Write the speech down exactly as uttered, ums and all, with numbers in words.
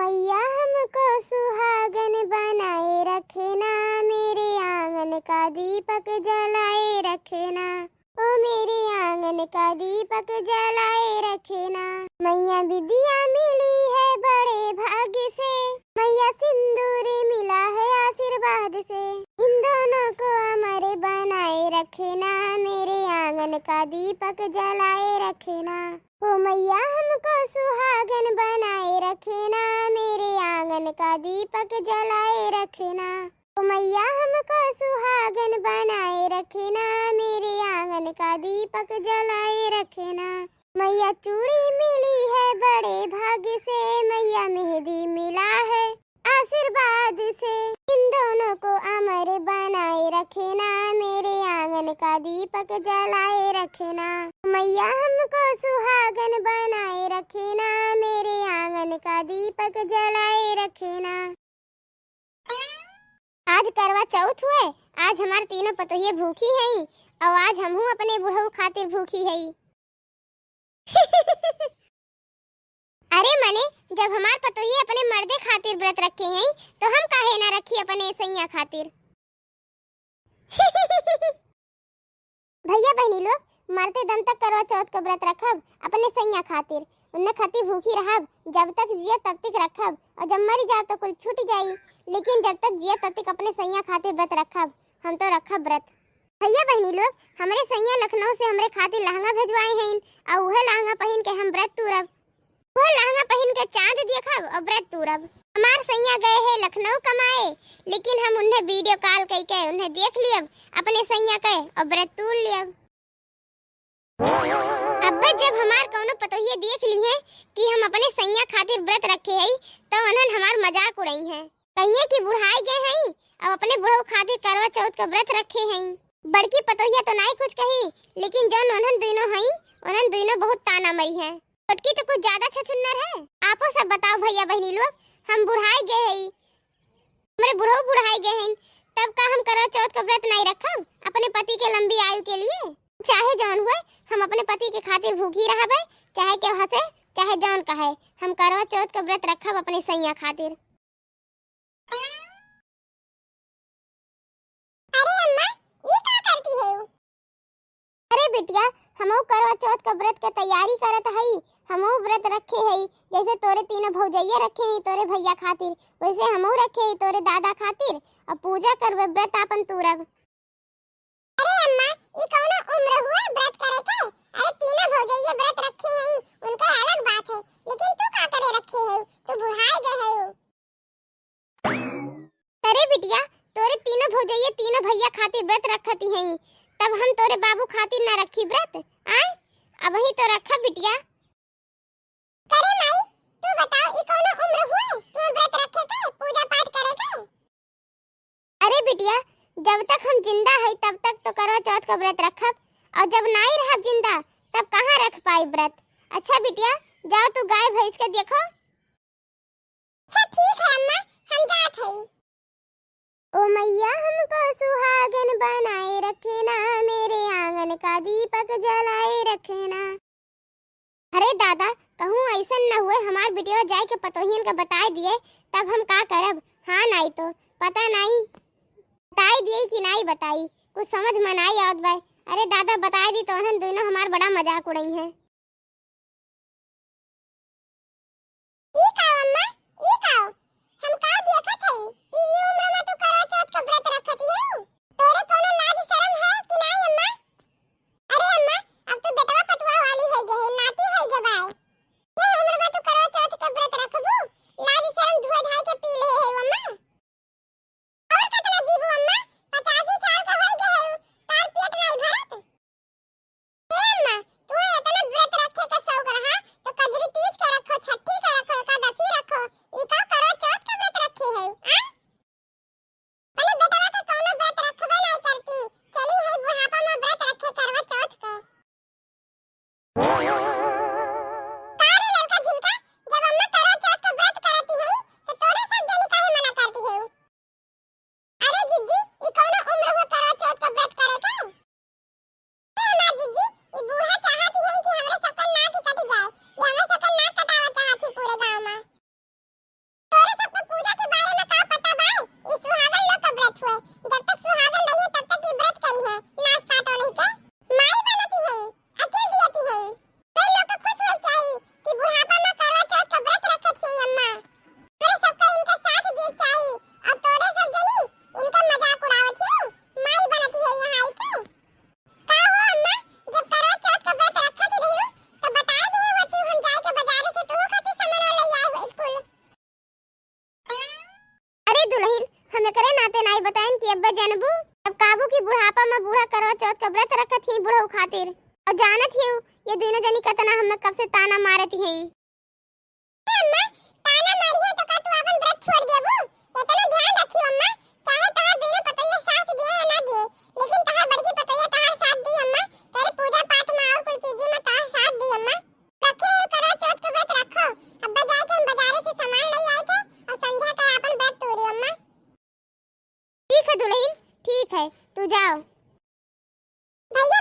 मैया हमको सुहागन बनाए रखना, मेरे आंगन का दीपक जलाए रखना। ओ मेरे आंगन का दीपक जलाए रखना। मैया विद्या मिली है बड़े भाग से, मैया सिंदूर मिला है आशीर्वाद से। इन दोनों को अमर बनाए रखना, मेरे आंगन का दीपक जलाए रखना। ओ मैया हमको सुहागन बनाए रखना, मेरे आंगन का दीपक जलाए रखना। ओ मैया हमको सुहागन बनाए रखना, मेरे आंगन का दीपक जलाए रखना। मैया चूड़ी मिली है बड़े भाग से, मैया मेहंदी मिला है आशीर्वाद से। इन दोनों को अमर बनाए रखना, मेरे आंगन का दीपक जलाए रखना। मैया हमको सुहागन बनाए रखना, मेरे आंगन का दीपक जलाए रखना। आज करवा चौथ हुए, आज हमार तीनों पतोहिए भूखी हई, और आज हमहू अपने बुढ़ऊ खातिर भूखी हई। अरे मने, जब हमार पतोहिए अपने मर्दे खातिर व्रत रखे हई, तो हम काहे ना रखी अपने सैया खातिर? भैया बहिनी लोग, मरते दम तक करवा चौथ के व्रत रखब अपने सैया खातिर। उन्हें खातिर भूखी रहब, जब तक जियब तब तक रखब, और जब मरी जाब तो कुल छूट जाई, लेकिन जब तक जियब तब तक अपने सैया खातिर व्रत रखब। हम तो रखब व्रत। भैया बहिनी लोग, हमरे सैया लखनऊ से हमरे खातिर लहंगा भेजवाए हैं, और उहे लहंगा पहिन के हम व्रत तूरब। वो लहंगा पहिन के चांद देखब और व्रत तूरब। हमार सैया गए हैं लखनऊ कमाए, लेकिन हम उन्हें वीडियो कॉल कई के उन्हें देख लियब, अपने सैया के, और व्रत तूर लियब। अब जब हमार कौनो पतोहिए देख ली है कि हम अपने सैया खातिर व्रत रखे हई, तो उन्हन हमार मजाक उड़ई हैं। कहिए कि बुढ़ाई गए हई, अब अपने बुढ़ऊ खातिर करवा चौथ का व्रत रखे हई। बड़की पतोहिया तो नाई कुछ कही, लेकिन जौन उन्हन दुइनो हई, उन्हन दुइनो बहुत ताना मरी हैं। छोटकी तो कुछ ज्यादा छछुन्नर है। आपो सब बताओ भैया बहिनी लोग, हम बुढ़ाई गए हई, हमरे बुढ़ऊ बुढ़ाई गए हैं, तब का हम करवा चौथ का व्रत नाई रखब अपने पति के लंबी आयु के लिए? चाहे जौन हुए, हम अपने पति के खातिर भूखी रहबे, चाहे केहू हंसे, चाहे जौन कहे, हम करवा चौथ का व्रत रखब अपने सैया खातिर। अरे अम्मा, ई का करती है? अरे बिटिया, हमहू करवा चौथ का व्रत के तैयारी करत हई। हमहू व्रत रखे हई, जैसे तोरे तीनों भौजैया रखे हई तोरे भैया खातिर, वैसे हमहू रखे हई तोरे दादा खातिर। अब पूजा करबे, व्रत आपन तूरब। अरे अम्मा, ई कौनो उम्र हुआ व्रत करे के? अरे तीनों भौजैया व्रत रखे हई, उनके अलग बात है, लेकिन तू का करे रखे है? तू बुढ़ाए गए है। अरे बिटिया, तोरे तीनों भौजैया तीनों भैया खातिर व्रत रखती हई, तब हम तोरे बाबू खातिर ना रखी व्रत? आय, अबही तो रखब बिटिया। करे माई, तू बताओ, ई कौनो उम्र हुए तू व्रत रखे के, पूजा पाठ करे के? अरे बिटिया, जब तक हम जिंदा हई तब तक तो करवा चौथ का व्रत रखब, और जब नाई रहब जिंदा तब कहाँ रख पाई व्रत। अच्छा बिटिया, जाओ तू गाय भैंस के देखो। अच्छा ठीक है अम्मा, हम जात हई। ओ मैया हमको सुहागन बनाए रखना, मेरे आंगन का दीपक जलाए रखना। अरे दादा, कहूँ ऐसन न हुए हमार बिटिया जाए के पतोहियन का बताए दिए, तब हम का करब? हाँ नाई तो पता नाई बताए दिए कि नाई बताई, कुछ समझ में नाई आवत बा। अरे दादा बताए दी तो उन्हन दोनों हमार बड़ा मजाक उड़ई हैं। ई का अम्मा, ई का? हम का देखत हई कि ई उम्र में तू करवा चौथ के व्रत रखत हऊ? तोरे कोनो लाज शरम है कि नाई अम्मा? अरे अम्मा, अब तू बेटवा पटुआ वाली होई गए हो, नाती होई गए बाय। ये उम्र में तू करवा चौथ के व्रत रखबू? लाज शरम धुआ धाई के पी ले है अम्मा। और कितना जीबू अम्मा? पचासी साल के होई गए हो, तार पेट नहीं भरत। ए अम्मा, तू इतना व्रत दुलहिन, हम एकरे नाते नाई बताइन कि अब्बे जनबू, अब काबू की बुढ़ापा में बूढ़ा करवा चौथ का व्रत रखत ही बुढ़ऊ खातिर। अउर जानत ही ये दुइनो जनी कतना हमें कब से ताना मारत ही। ए अम्मा, ताना मारी है तो का तू अपन व्रत छोड़ देबू? इतना ध्यान रखियो अम्मा, चाहे तहार दुइनो पतोहिया साथ दिए या ना दिए, लेकिन तहार बड़की पतोहिया तहार साथ दी अम्मा, तोरे पूजा पाठ में और कुल चीजी में तहार साथ दी अम्मा। रखे हैं करवा चौथ के व्रत रखो, अब्बे जाए के हम बाजारे से सामान ले आए थे और संझा के अपन व्रत तोड़ी अम्मा। ठीक है दुलहिन, ठीक है, तू जाओ। भैया,